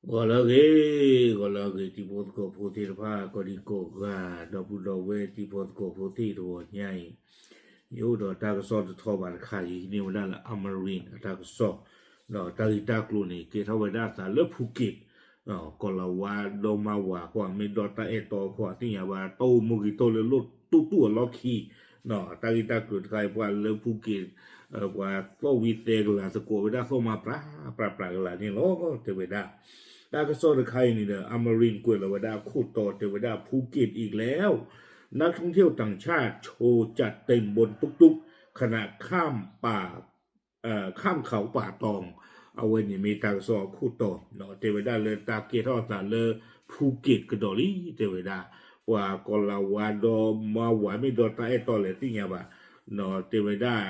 ဂီၤလၢအဂ့ၤ, ဂီၤလၢအဂ့ၤ တံၤဖိသကိးဖိသ့ၣ်တဖၣ် ကိးဒံကိးဂၤ ဒီပုၢ်ဒီဝဲၢ်တံၤဖိသကိးဖိသ့ၣ်တဂီၤညါအံၤ, ယအိၣ်ဒီးတၢ်ကစီၣ်တထီၣ်ဘၣ်တခါအံၤ ဟံးန့ၢ်ဝဲဒၣ်လၢ Amarin အတၢ်ကစီၣ်, ဒီးတၢ်ဂ့ၢ်တၢ်ကျိၤန့ၣ် ကဲထီၣ်ဝဲဒၣ်အသးလၢ Phuket ကီၤလၤဝါဒီမါဝၤအဂီၢ် မ့ၢ်ဒီတၢ်အဲၣ်တီအဂီၢ် သ့ၣ်ညါဘၣ် တၢ်အိၣ်မူဂ့ၤတိၢ်လၢလီၢ်တူၢ်တူၢ်အလီၢ်ခံ, တၢ်ဂ့ၢ်တၢ်ကျိၤတခါအံၤ ပှၤလၢ Phuket ပှၤသီၣ်ဝံသဲကလၤသကိးဝဲဒၣ်သီၣ်မါပြးပြးပြးကလၤန့ၣ်လီၤ. တဲဝဲဒၣ် တၢ်ကစီၣ်တခါအံၤန့ၣ်ဒီး Amarin ကွဲးလီၤဝဲဒၣ်အခိၣ်တီတဲဝဲဒၣ် ภูเก็ตอีกแล้ว นักท่องเที่ยวต่างชาติโชว์จัดเต็มบนตุ๊กตุ๊กขณะข้ามป่า ข้ามเขาป่าตอง အဝဲန့ၣ်မ့ၢ်တၢ်ကစီၣ်အခိၣ်တီ, တဲဝဲဒၣ်လၢတၢ်ကဲထီၣ်အသးလၢ Phuket ကဒီးလံ တဲဝဲဒၣ်, ပှၤကီၤလၤဝါဒီမါဝၤမ့ၢ်ဒီတၢ်အဲၣ်တီလဲၣ်သ့ၣ်ညါဘၣ်, တဲဝဲဒၣ်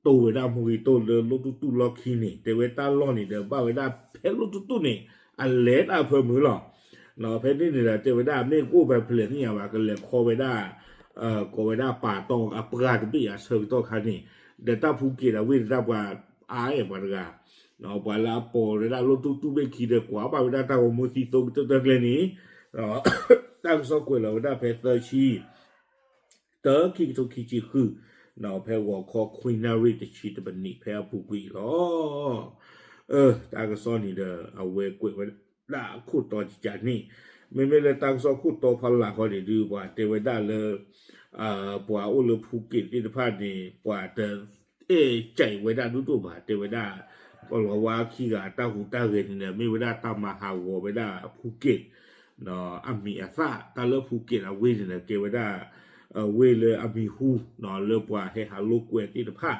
တိၢ်ဝဲဒၣ်မူဂ့ၤတိၢ်လၢလီၢ်တူၢ်တူၢ်လီၢ်ခံန့ၣ် တဲဝဲတၢ်လီၢ်န့ၣ်ဒီး ဘၣ်ဝဲဒၣ်ဖဲလီၢ်တူၢ်တူၢ်န့ၣ် အလဲၤတၢ်ဖၢမုၢ်လီၤ. ဖဲန့ၣ်န့ၣ်ဒီး တဲဝဲဒၣ်မ့ၢ်ကအိၣ်ဖဲဖဲလဲၣ်သ့ၣ်ညါဘၣ် ကလဲၤခီဝဲဒၣ် ကိးဝဲဒၣ်ပၤတီၢ်အပှၢ်တဘ့ၣ်အဆၢကတီၢ်ခါန့ၣ်, ဒီးတၢ်ဖူက့းဒီးဝ့ၢ်တၢ်ပှၤအါအဲၣ်ပှၤတဂၤ, ပှၤလၢအပိာ်ဝဲဒၣ်လီၢ်တူၢ်တူၢ်ဘ့ၣ်ခံဒီး ကွၢ်ဘၣ်ဝဲဒၣ်တၢ်ဂီၤမူသံသိကတၢၢ်တၢၢ်ကျဲန့ၣ်, တၢ်ကစီၣ်ကွဲးလီၤဝဲဒၣ်ဖဲသၢဆံ တၢ ခံကထိခံဆံဃု, ဖဲဂီၤခီခွံနၣ်ရံၣ်တဆံတပနံးဖဲအပူၤကွံာ်လီၤ. တၢ်ကစီၣ်န့ၣ်ဒီး အဝဲကွဲးဝဲဒၣ်အခိၣ်တီကကးန့ၣ်, မ့မ့ၢ်လၢတၢ်ကစီၣ်ခိၣ်တီဖီလာ်ဃီန့ၣ်ဒုး ပှၤတဲဝဲဒၣ်လၢ ပှၤအိၣ်လၢဖူက့းသ့ၣ်တဖၣ်န့ၣ် ပှၤတအဲၣ်ကဲးဝဲဒၣ်ဒိၣ်ဒိၣ်ဘၣ် တဲဝဲဒၣ်, ကီၤလၤဝါခံဂၤအတၢ်ဟူးတၢ်ဂဲၤန့ၣ်ဒီး မ့ၢ်ဝဲဒၣ်တၢ်မၤဟးဂီၤဝဲဒၣ်ဖူက့း အမံၤအသၣ် တၢ်လၢဖူက့းအဝ့ၢ်န့ၣ်ဒီး ကဲဝဲဒၣ် ဝ့ၢ်လၢအမံၤဟူ လၢပှၤဟဲဟးလိာ်ကွဲသ့ၣ်တဖၣ်,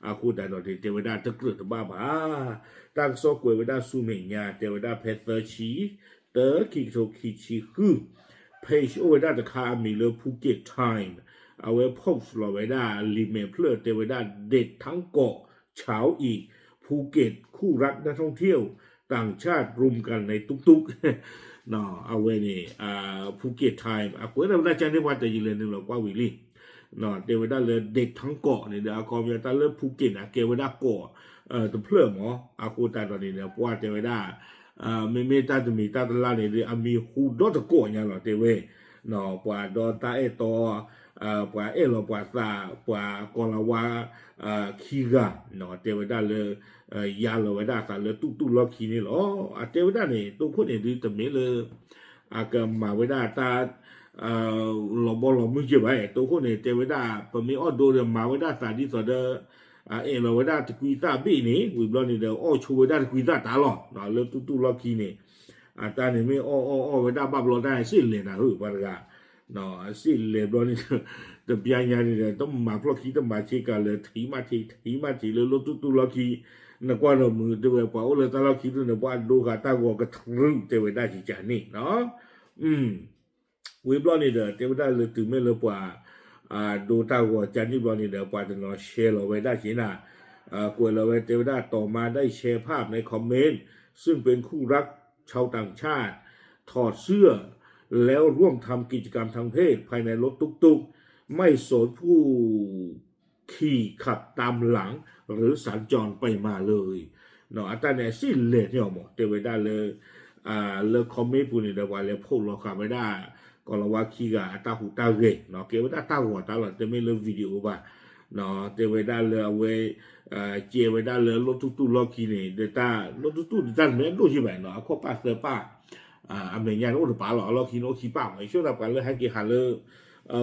အဃိသတးဒီးန့ၣ် တဲဝဲဒၣ်တကြၢးတဘၣ်ဘၣ်. တၢ်ကစီၣ်ကွဲးဝဲဒၣ်ဆူမဲာ်ညါ တဲဝဲဒၣ်ဖဲသၢဆံ တၢ ခံကထိခံဆံဃု, page အိၣ်ဝဲဒၣ်တခါအမံၤလၢ Phuket Time အဝဲ post လီၤဝဲဒၣ် လံာ်မဲာ်ဖျၢၣ် တဲဝဲဒၣ် เด็กทั้งเกาะเฉาอีก ภูเก็ตคู่รักนักท่องเที่ยวต่างชาติรุมกันในตุ๊กตุ๊ก အဝဲန့ၣ် Phuket Time အကွဲးဒၣ်ဝဲဒၣ်ကန့ၢ်ပှၤတယံာ်လဲၣ်န့ၣ်လီၤ ကွၢ်ဝံၤလံ, တဲဝဲဒၣ်လၢ เด็กทั้งเกาะ န့ၣ်ဒီး အခီပညီတၢ်လၢဖူက့းန့ၣ် အကဲဝဲဒၣ်ကီးတဖျၢၣ်မး, အဃိသတးဒီးန့ၣ်ဒီး ပှၤတဲဝဲဒၣ် မ့မ့ၢ်တၢ်တမံၤတၢ်တလါန့ၣ်ဒီး အမံၤဟူဒီတကိးညါလီၤ တဲဝဲ, ပှၤဒီတၢ်အဲၣ်တီ ပှၤအဲၣ်လီၤပှၤသး ပှၤကီၤလၤဝါ ခံဂၤ တဲဝဲဒၣ်လၢ ယါလီၤဝဲဒၣ်အသးလၢတူၢ်တူၢ်လီၢ်ခံန့ၣ်လီၤ. အတဲဝဲဒၣ်န့ၣ် တိခိၣ်န့ၣ်ဒုးတမ့ၢ်လၢ အကမၤဝဲဒၣ်တၢ် လီၤဘီလီၤမုၢ်က့ဘၣ်, တိခိၣ်န့ၣ် တဲဝဲဒၣ် ပမ့ၢ်အီၣ်ဒိဒီးမၤဝဲဒၣ်သးဒ်သိးဒီး အအဲၣ်လီၤဝဲဒၣ်တကွံသၣ်ဘ့ၣ်န့ၣ် ဝံၤဘျီန့ၣ်ဒီး အီၣ်ဆိဝဲဒၣ်တကွံသၣ်တၢ်လီၤ လၢတူၢ်တူၢ်လီၢ်ခံန့ၣ်, အတၢ်န့ၣ်မ့ၢ်အီၣ်အီၣ်အီၣ်ဝဲဒၣ်ဘၣ်ဘျီတၢ်န့ၣ် စ့ၣ်လဲၤနၤဧၢ ပှၤတဂၤ စ့ၣ်လဲၤဘျီန့ၣ် တဘျါညါန့ၣ်ဒီး တမၤဖျီၣ်ခံတမၤဆ့ကၤလၢ ထံမးထံး ထံမးထံးလၢလီၢ်တူၢ်တူၢ်လီၢ်ခံ, နကွၢ်ဒီးမုာ်တဲဝဲ ပှၤအိၣ်လၢတၢ်လီၢ်ခံဒိၣ်န့ၣ် ပှၤဒိဃာ်တၢ်ဂီၤကတြူၢ် တဲဝဲဒၣ်ကကးန့ၣ် ဝံၤဘျီန့ၣ်ဒီး တဲဝဲဒၣ်လၢတုၤမ့ၢ်လၢပှၤ ဒိတၢ်ဂီၤကန့ၣ်ဘျီန့ၣ်ဒီး ပှၤတနီၤ share လီၤဝဲဒၣ်က့နၤ, ကွဲးလီၤဝဲ တဲဝဲဒၣ် ต่อมาได้แชร์ภาพในคอมเมนต์ ซึ่งเป็นคู่รักชาวต่างชาติ ถอดเสื้อ แล้วร่วมทำกิจกรรมทางเพศภายในรถตุ๊กตุ๊ก ไม่สนผู้ ขี่ขับตามหลัง หรือสัญจรไปมาเลย အတၢ်န့ၣ် အစ့ၣ်လဲၤန့ၢ်အီၤမး တဲဝဲဒၣ်လၢ လၢ comment ပူၤန့ၣ်ဒီး ပှၤလဲၤ post လီၤဃာ်ဝဲဒၣ် ကီၤလၤဝါခံဂၤအတၢ်ဟူးတၢ်ဂဲၤ ကဲဝဲဒၣ်တၢ်ဂီၤတၢ်လီၤ တမ့ၢ်လၢ video ဘၣ်, တဲဝဲဒၣ်လၢအဝဲ ကဲဝဲဒၣ်လၢလီၢ်တူၢ်တူၢ်လီၢ်ခံန့ၣ် ဒီးတၢ်လီၢ်တူၢ်တူၢ်န့ၣ် တၢ်တမ့ၢ်အဒိၣ်ယံၤဘၣ်နီၤ အခီၣ်ပၢ်သၢပၢ် အမဲာ်ညါန့ၣ်အိၣ်တပၤလီၤ အလီၢ်ခံန့ၣ်အိၣ်ခံပၢ်မး ယဆိကမိၣ်ပှၤလၢဟဲက့ၤဟးလၢ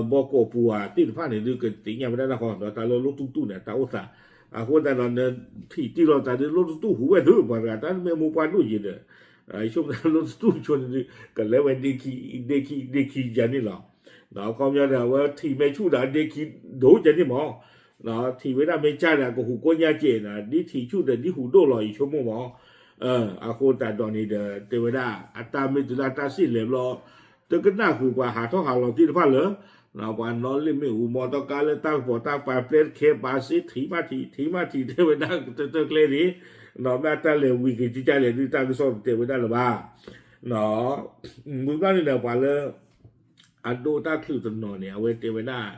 ဘီကီၢ်ပူၤဧါသ့ၣ်တဖၣ်န့ၣ် ဒုးကသ့ၣ်ညါဝဲဒၣ်တၢ်ဃီ ဒီးတၢ်လၢလီၢ်တူၢ်တူၢ်န့ၣ် တၢ်အိၣ်သး အဃိသတးဒီး နထံၣ်တံၢ်လီၤသးဒုး လီၢ်တူၢ်တူၢ်ဟူးဝဲသု ပှၤတဂၤ တၢ်တမ့ၢ်မိၢ်ပှၢ်ဒိၣ်ယံၤဒီး ယဆိကမိၣ်လၢလီၢ်တူၢ်တူၢ်ဆိန့ၣ်ဒုး ကလဲၤဝဲဒ့ခံ ဒ့ခံ ဒ့ခံယၤန့ၣ်လီၤ. အခီပညီဒီး အဝဲထံၣ်မ့ၢ်ဆူၣ်ဒီး ဒ့ခံဒိၣ်ယၤန့ၣ်မး ထံၣ်ဝဲဒၣ်မ့ၢ်ကၢ်ဒီး ကဟူးကိညါကဲးနီၤ ဒ်ထံၣ်ဆူၣ်ဒီး ဒ်ဟူးဒိၣ်လီၤ ယဆိကမိၣ်မး အဃိသတးဒီးန့ၣ်ဒီး တဲဝဲဒၣ် အတၢ်မ့ၢ်တုၤလၢတၢ်စ့ၣ်လဲၤဘျီ တကနၣ်ဃုာ်ပှၤဟးထီၣ်ဟးလီၤသ့ၣ်တဖၣ်လၢ ပှၤနီၣ်လ့ၣ်မ့ၣ်အူ မီတီကါလၢတၢ်ကပီၤတၢ်ကပၤ ပျဲတခဲပာ်စ့ ထံၣ်မးထံၣ် ထံၣ်မးထံၣ် တဲဝဲဒၣ်ကတၢၢ်တၢၢ်ကျဲန့ၣ် ဘၣ်တၢ်လဲၤဝံၤက့ၤကကၢ်လဲၣ်ဒုး တၢ်ကစီၣ်တတဲဝဲဒၣ်လၢၤဘၣ် မုၢ်ဘျီန့ၣ်ဒီး ပှၤလၢ အဒိတၢ်ချုးတနီၤန့ၣ် အဝဲတဲဝဲဒၣ်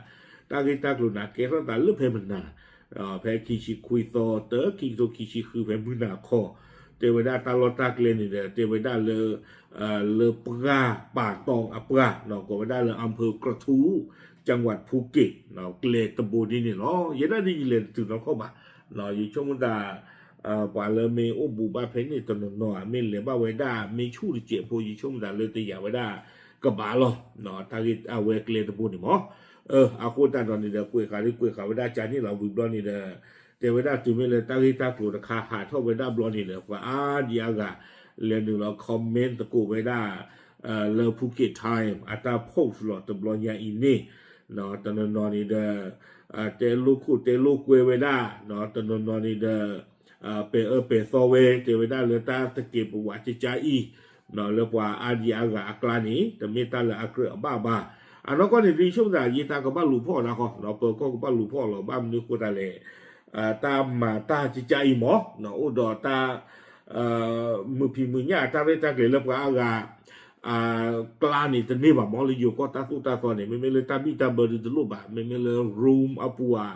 တၢ်ဂ့ၢ်တၢ်ကျိၤန့ၣ် ကဲထီၣ်သးလၢဖဲမနၤ ဖဲခံဆံခွံသီ တၢ ခံကထိခံဆံဃု ဖဲမုၢ်နၤခီ တဲဝဲဒၣ်တၢ်လီၢ်တၢ်ကျဲန့ၣ်ဒီး တဲဝဲဒၣ်လၢ လၢပှၢ်ပာ်တီအပှၢ် ကိးဝဲဒၣ်လၢ อำเภอกระทู้ จังหวัดภูเก็ต ကျဲတဘိဒ်န့ၣ်လီၤ. ယဲဒၣ်ဒ်ယလဲၤတတုၤနီၢ်ခီၣ်ဘၣ်, ယဆိကမိၣ်သး ပှၤလၢမ့ၢ်အိၣ်ဘူးဘၣ်ဖဲန့ၣ်တနီၤနီၤ မ့ၢ်လဲၤဘၣ်ဝဲဒၣ် မ့ၢ်ဆူၣ်တစဲးဖိ ယဆိကမိၣ်သးလၢတယာ်ဝဲဒၣ် ကဘၣ်လီၤ. တၢ်ဂ့ၢ်အဝဲကျဲတဘိန့ၣ်မး, အဃိသတးဒီးန့ၣ်ဒီး ကွဲးဃာ်ဒ်ကွဲးဃာ်ဝဲဒၣ်ကန့ၣ်လီၤ ဝံၤဘျီန့ၣ်ဒီး တဲဝဲဒၣ်တုၤမ့ၢ်လၢတၢ်ဂ့ၢ်တၢ်ကျိၤတခါဟးထီၣ်ဝဲဒၣ်ဘျီန့ၣ်ဒီး ပှၤအါဒံအါဂၤ လဲၤနုာ်လီၤ comment သကိးဝဲဒၣ် လၢ Phuket Times အတၢ် post လီၤတဘျီညါအံၤန့ၣ်, တနီၤနီၤန့ၣ်ဒီး တဲလိာ်ခိၣ်တဲလိာ်ကွဲဝဲဒၣ်, တနီၤနီၤန့ၣ်ဒီး ပဲာ်အၢပဲာ်သီဝဲ တဲဝဲဒၣ်လၢတၢ်တကဲာ်ပဝးကကါအံၤ လၢပှၤအါဒံအါဂၤအကျါန့ၣ် တမ့ၢ်တၢ်လၢအကြၢးအဘၣ်ဘၣ်. အနီၢ်ကီၢ်န့ၣ် ဒ်ဆိကမိၣ်သး ယတၢ်ကဘၣ်လူၤဖီၣ်အီၤဒၣ်ဃီ, ပၢၤကီၢ်ကဘၣ်လူၤဖီၣ်အီၤလီၤ ဘၣ်မနုၤအဃိသတးလဲၣ်, တၢ်မၤတၢ်ကကါအံၤမး အိၣ်ဒီးတၢ် မုာ်ဖံးမုာ်ညၣ်အတၢ်ရဲၣ်တၢ်ကျဲၤလၢပှၤအါဂၤ အကျါန့ၣ်တန့ၢ်ဘၣ်မး လၢယိၤကီၢ်တၢ်သိၣ်တၢ်သီန့ၣ် မ့မ့ၢ်လၢတၢ်ဘံၣ်တၢ်ဘၢဒုးတလိၣ်ဘၣ်, မ့မ့ၢ်လၢ room အပူၤဧါ,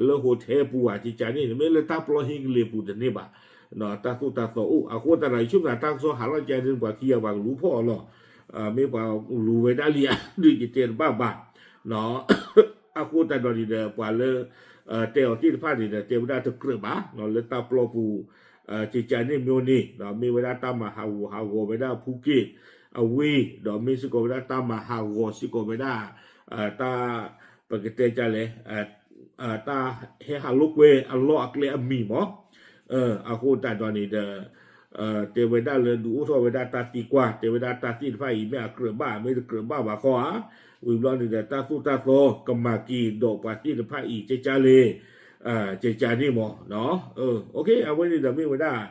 လၢ hotel ပူၤဧါ ကကါန့ၣ် မ့မ့ၢ်လၢတၢ်ပျီဟံၣ်ကလံၤပူၤတန့ၢ်ဘၣ်, တၢ်သိၣ်တၢ်သီအိၣ် အဃိသတးဒီး ယဆိကမိၣ်သးတၢ်ကစီၣ်ဟးထီၣ်ကန့ၣ် ပှၤခံဂၤပှၤကလူၤဖီၣ်အီၤလီၤ, မ့ၢ်ပှၤလူၤဝဲဒၣ်လံဧါ ဒုးယတဲတဘၣ်ဘၣ် အဃိသတးဒီးန့ၣ်ဒီး ပှၤလၢ တဲအီၤသ့ၣ်တဖၣ်န့ၣ်ဒီး တဲဝဲဒၣ်တကြၢးဘၣ် လၢတၢ်ပျီပူၤ ကကါန့ၣ်မ့ၢ်န့ၣ် မ့ၢ်ဝဲဒၣ်တၢ်မၤဟးဂူာ်ဟးဂီၤဝဲဒၣ် ဖူက့ၣ် အဝ့ၢ် ဒီးမ့ၢ်စ့ၢ်ကီးဝဲဒၣ်တၢ်မၤဟးဂီၤစ့ၢ်ကီးဝဲဒၣ် တၢ် ပကတဲဒ်လဲၣ် တၢ်ဟဲဟးလိာ်ကွဲအလီၢ်အကျဲအမံၤမး, အဃိသတးဒီးန့ၣ်ဒီး တဲဝဲဒၣ်လၢဒုးအိၣ်ထီၣ်ဝဲဒၣ်တၢ်သံကွၢ် တဲဝဲဒၣ်တၢ်သ့ၣ်တဖၣ်အံၤ မ့ၢ်အကြၢးဘၣ် မ့ၢ်တကြၢးဘၣ်ဘၣ်ဃီဧါ, ဝံၤဘျီန့ၣ်ဒီး တၢ်သိၣ်တၢ်သီကမၤက့ၤဒီးပှၤသ့ၣ်တဖၣ်အံၤ ကကါလဲၣ်, ကကါန့ၣ်မး, အဝဲန့ၣ်ဒီးမ့ၢ်ဝဲဒၣ်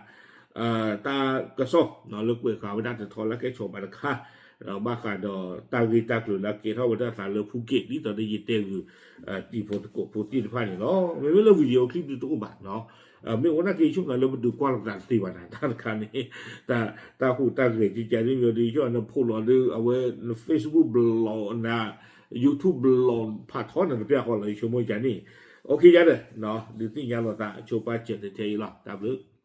တၢ်ကစီၣ်လၢကွဲးဃာ်ဝဲဒၣ်တထီလၢကဲဆီၣ်ဘၣ်တခါ, ဘၣ်ဃးဒီးတၢ်ဂ့ၢ်တၢ်ကျိၤလၢကဲထီၣ်ဝဲဒၣ်သးလၢဖူက့ၣ် ဒ်သိးဒီးယတဲဂုာ် တံၤဖိသကိးဖိသ့ၣ်တဖၣ်န့ၣ်လီၤ. မ့မ့ၢ်လၢ video clip ဒုးတအိၣ်ဘၣ်, မ့ၢ်အိၣ်နာ်က့ ယဆိကမိၣ်လၢပဒုးကွၢ်လိာ်သးတသ့ဘၣ်နၤ တၢ်တခါန့ၣ်, တၢ်ဟူးတၢ်ဂဲၤကကါန့ၣ်မ့ၢ်ဒီး ယဆိကမိၣ်နဖိးလီၤဒီး အဝဲ န Facebook ဘျီၣ်နၤ YouTube ဘျီၣ်ဖးထီနၤတပျၢ်ဃီလီၤ ယဆိကမိၣ်ကန့ၣ်, အိၣ်ခ့ယါဒီး ဒုးသ့ၣ်ညါလိာ်သးဆိပာ်စၢၤတထဲအံၤလီၤ တၢ်ဘျုး